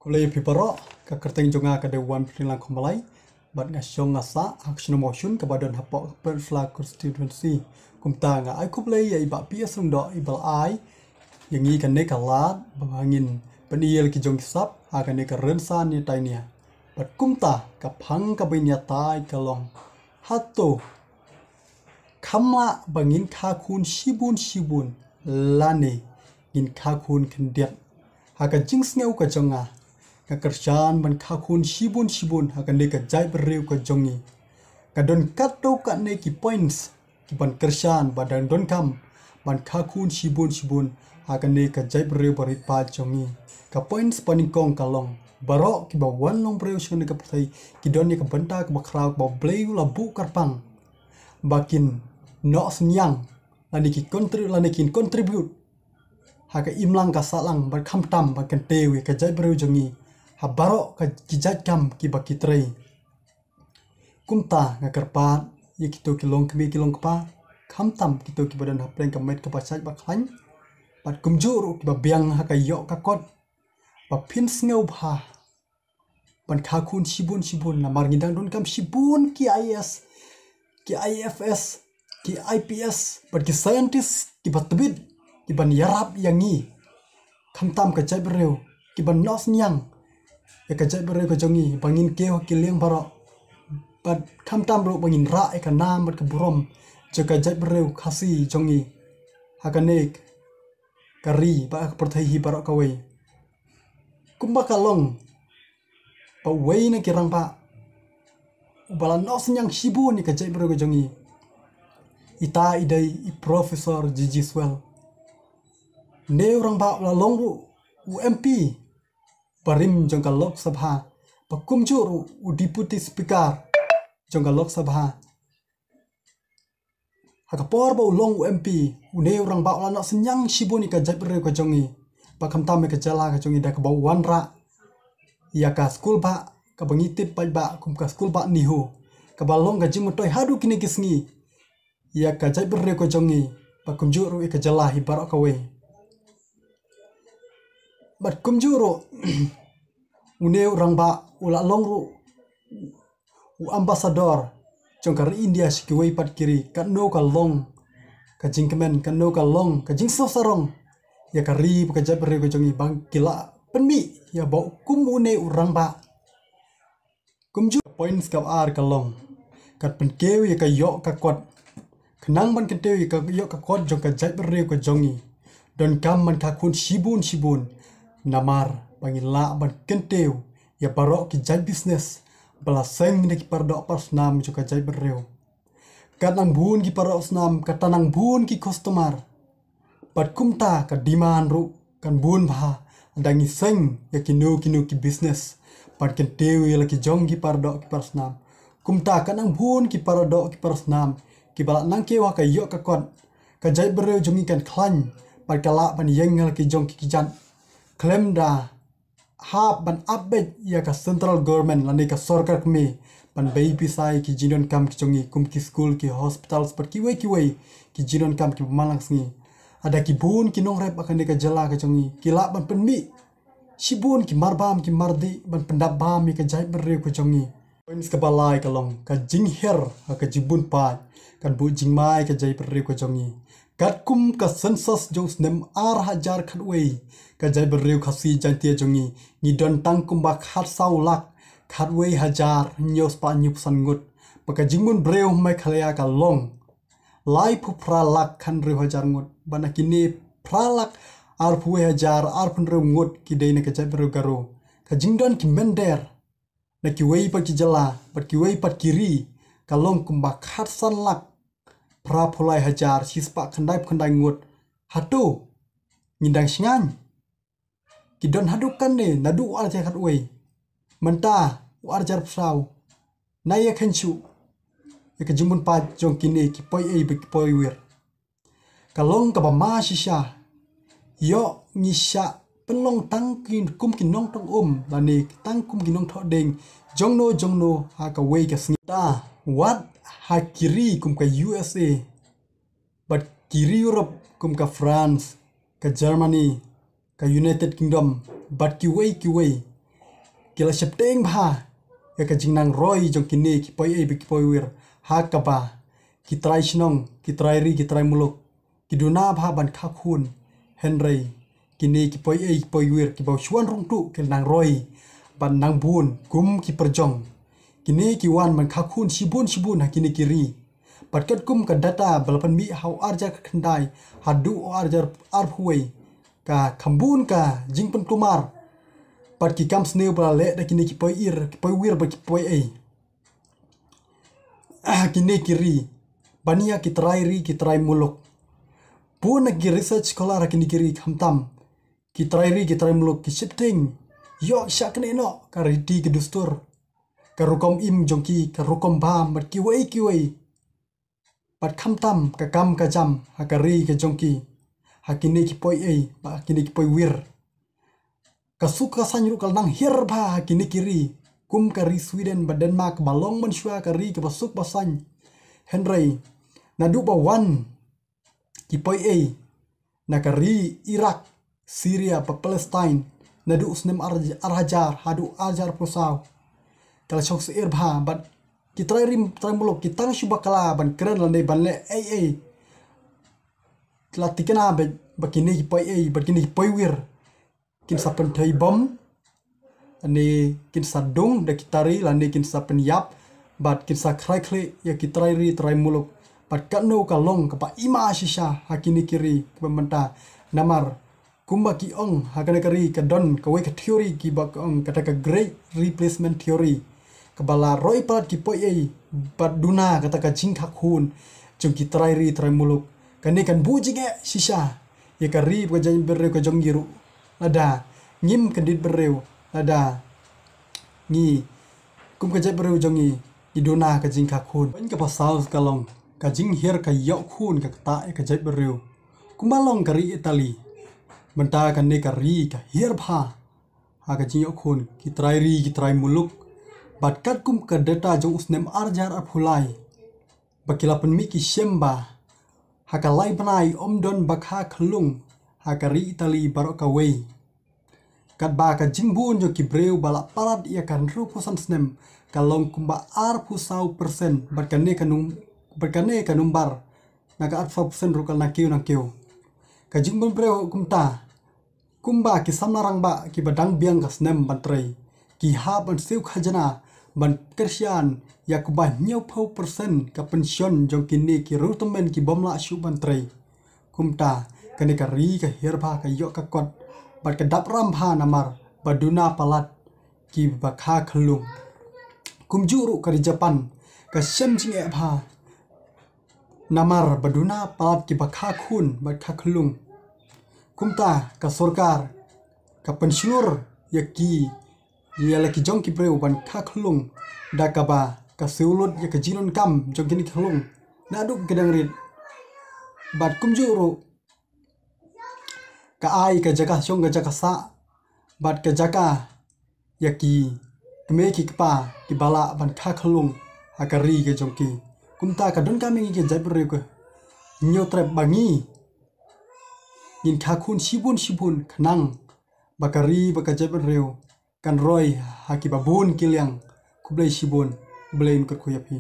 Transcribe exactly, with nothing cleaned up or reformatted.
Khublei ïa phi baroh, ka kyrteng jong nga ka dei Wanpyrshang Langkhongmalai. Bad nga shong nga sah ha ka shnong Mawshun kaba don hapoh ka Pynursla constituency. Kumta nga ai khublei ïa i Bah P S Lyngdoh iba la ai ïa ngi kane ka lad ba ngin pyni ïa la ki jong ki sap ha kane ka rynsan ïatai nia. Bad kumta ka phang kaba ngin ïatai ka long, hato kham lah ba ngin kha khun shibun shibun lane ngin kha khun khyndiat? Ha ka jingsngew ka jong nga, nga kyrshan ban kha khun shibun shibun ha kane ka jaitbynriew ka jong ngi. Ka don katto katne ki points kiban kyrshan ba dang donkam ban kha khun shibun shibun ha kane ka jaitbynriew ba rit paid jong ngi. Ka points ba nyngkong ka long, baroh kiba wan long briew sha kane ka pyrthei ki don ïa ka bynta kaba khraw kaba U Blei u la buh kyrpang ba kin noh synñiang lane ki contribute lane kin contribute ha ka imlang ka sahlang bad khamtam ban kyntiew ïa ka jaitbynriew jong ngi ha baroh ka ki jait kam kiba ki trei. Kumta nga kyrpad ïa kito ki longkmie ki longkpa, khamtam kito kiba don hapdeng ka met kaba shait ba khlaiñ, bad kumjuh ruh kiba biang ha ka ïoh ka kot, ba phin sngewbha ban kha khun shibun shibun namar ngi dang donkam shibun ki I A S, ki I F S, ki I P S bad ki scientist kiba tbit kiban ïarap ïa ngi, khamtam ka jaitbynriew, kiban noh synñiang ïa ka jaitbynriew ka jong ngi ba ngin kiew ha ki liang baroh, bad khamtam ruh ba ngin rah ïa ka nam bad ka burom jong ka jaitbynriew Khasi jong ngi ha kane ka ri bad ka pyrthei hi baroh kawei. Kumba ka long ba uwei na ki rangbah uba la noh synñiang shibun ïa ka jaitbynriew ka jong ngi, ita i dei i Professor G G Swell. Une u rangbah u la long ruh u M P barim jong ka Lok Sabha, ba kumjuh ruh u Deputy Speaker jong ka Lok Sabha. Ha ka por ba u long u M P, une u rangbah u la noh synñiang shibun ïa ka jaitbynriew ka jong ngi, ba khamtam ïa ka jylla ka jong ngi da kaba u wanrah ïa ka skul bah kaba ngi tip paidbah kum ka skul bah NEHU, kaba long ka jingmyntoi haduh kine ki sngi ïa ka jaitbynriew ka jong ngi, ba kumjuh ruh ïa ka jylla hi baroh kawei. Bad kumjuh ruh une u rangbah u la long ruh u ambassador jong ka ri India sha kiwei pat ki ri, katno ka long ka jingkmen, katno ka long ka jingsngewsarong ïa ka ri bad ka jaitbynriew ka jong ngi ba ki la pynmih ïa ba kum une u rangbah. Kumjuh, points kaba ar ka long, kat pynkiew ïa ka ïoh ka kot. Khnang ban kyntiew ïa ka ïoh ka kot jong ka jaitbynriew ka jong ngi, donkam ban kha khun shibun shibun namar ba ngin lah ban kyntiew ïa baroh ki jait business ba la seng da ki paradoh parasnam jong ka jaitbynriew. Kat nang bun ki paradoh snam, kat nang bun ki customer. Bad kumta ka demand ruh kan bun bha, lada ngi seng ïa kino kino ki business ban kyntiew ïa la ki jong ki paradoh ki parasnam. Kumta kat nang bun ki paradoh ki parasnam kiba la nang kiew ha ka ïoh ka kot, ka jaitbynriew jong ngi kan khlaiñ bad ka lah ban ïeng ïa la ki jong ki kjat khlem da hap ban ap beit ïa ka central government lane ka sorkar kmie ban bei pisa ïa ki jingdonkam ki jong ngi kum ki skul, ki hospitals bad kiwei kiwei ki jingdonkam kiba man la ka sngi. Lada ki bun ki nongrep ha kane ka jylla ka jong ngi ki lah ban pynmih shibun ki marbam ki mardih ban pyndap bam ïa ka jaitbynriew ka jong ngi. Points kaba lai ka long ka jingher ha ka jingbun paid kan buh jingma ïa ka jaitbynriew ka jong ngi. Katkum ka census jong u snem ar hajar khatwei, ka jaitbynriew Khasi Jaiñtia jong ngi ngi don tang kumba khatsaw lak khatwei hajar hynñiew spah hynñiewphew san ngut. Bad ka jingbun briew Meghalaya ka long laiphew phra lak khathynriew hajar ngut. Bad na kine phra lak arphew wei hajar arphew hynriew ngut ki dei na ka jaitbynriew Garo. Ka jingdon ki mynder na kiwei pat ki jylla bad kiwei pat ki ri ka long kumba khatsan lak phraphew lai hajar shispah khyndaiphew khyndai ngut. Hato ngin dang shngaiñ? Ki don haduh katne naduh u ar hajar khatwei, mynta u ar hajar phraphew. Nai ïa kheiñ shuh ïa ka jingbun paid jong kine ki poiei bad ki poiwir. Ka long kaba ma shisha. Ïoh ngi shah pynlong tang ki kum ki nongtong um lane tang kum ki nongthoh dieng jongno jongno ha kawei ka sngi. Ta wat ha ki ri kum ka U S A bad ki ri Europe kum ka France, ka Germany, ka United Kingdom bad kiwei kiwei, ki la sheptieng bha ïa ka jingnang roi jong kine ki poi ei bad ki poi wir, ha kaba ki trai shnong, ki trai ri, ki trai muluk ki duna bha ban kha khun. Hynrei kine ki poi ei, ki poi wir, ki ba u shuan rung tu ki nang roi ban nang bun kum ki pyrjong. Kine ki wan ban kha khun shibun shibun ha kine ki ri. Bad katkum ka data ba la pynmih ha u arhajar khyndai haduh u arhajar arphew wei, ka kham bun ka jingpynkulmar bad ki kam sniew ba la leh da kine ki poi ir, ki poi wir bad ki poi ei ha kine ki ri, ban ïa ki trai ri, ki trai muluk. Bun na ki research scholar ha kine ki ri, khamtam ki trai ri, ki trai muluk ki sheptieng ïoh shah kane noh ka riti, ka dustur, ka rukom im jong ki, ka rukom bam bad kiwei kiwei. Bad khamtam ka kam ka jam ha ka ri ka jong ki, ha kine ki poi ei bad ha kine ki poi wir. Ka suk ka saiñ ruh ka la nang hiar bha ha kine ki ri, kum ka ri Sweden bad Denmark ba long mynshuwa ka ri kaba suk ba saiñ. Hynrei naduh ba wan ki poi ei na ka ri Iraq, Syria bad Palestine, naduh u snem ar, arhajar haduh arhajar arphew saw, ka la shong syier bha bad ki trai ri, trai muluk ki tang shu bakla ban kren lane ban leh ei ei. La tikna ba, ba kine ki poi ei bad kine ki poi wir kin sa pynthei bom, ne kin sa dung da ki tari, lane kin sa pynïap bad kin sa khrai khlieh ïa ki trai ri, trai muluk. Bad katno ka long kaba ima shisha ha kine ki ri, kaba mynta namar kumba ki ong ha kane ka ri ka don kawei ka theory kiba ka ong kata ka Great Replacement Theory, kaba la roi palat ki poi ei bad duna kata ka jingkha khun jong ki trai ri, trai muluk. Kane kan buh jingeh shisha ïa ka ri bad ka jaitbynriew ka jong ngi ruh, lada ngim kyndit bynriew, lada ngi kum ka jaitbynriew jong ngi ngi duna ka jingkha khun. Kaba saw ka long ka jinghiar ka ïoh khun ka ktah ïa ka jaitbynriew. Kumba long ka ri Italy, mynta kane ka ri ka hiar bha ha ka jingïoh khun ki trai ri, ki trai muluk. Bad katkum ka data jong u snem arhajar arphew lai ba ki la pynmih, ki shem ba ha ka lai bnai ym don ba kha khyllung ha ka ri Italy baroh kawei. Katba ka jingbun jong ki briew ba la palat ïa ka hynriewphew san snem ka long kumba arphew saw percent, bad kane ka num, bad kane ka number na ka arphew saw percent ruh ka na kiew na kiew. Ka jingbun briew kumta, kumba ki samla rangbah kiba dang biang ka snem ban trei, ki hap ban siew khajna ban kyrshan ïa kumba hynñiewphew percent ka pension jong kine ki riewtymmen ki bym lah shuh ban trei. Kumta kane ka ri ka hiar bha, ka ïoh ka kot bad ka dap ram bha namar ba duna palat kiba kha khyllung. Kumjuh ruh ka ri Japan ka shem jingeh bha namar ba duna palat kiba kha khun bad kha khyllung. Kumta ka sorkar ka pynshlur ïa ki, ïa la ki jong ki briew ban kha khyllung da kaba ka siew lut ïa ka jingdonkam jong kine ki khyllung naduh ki dang rit. Bad kumjuh ruh ka ai ka jaka shong, ka jaka sah bad ka jaka ïa ki kmie ki kpa kiba lah ban kha khyllung ha ka ri ka jong ki. Kumta ka donkam ïa ngi ki jaitbynriew ka hynñiewtrep ba ngi ngin kha khun shibun shibun khnang ba ka ri bad ka jaitbynriew kan roi ha kiba bun ki liang. Khublei shibun, khublei, kyrkhu ïa phi.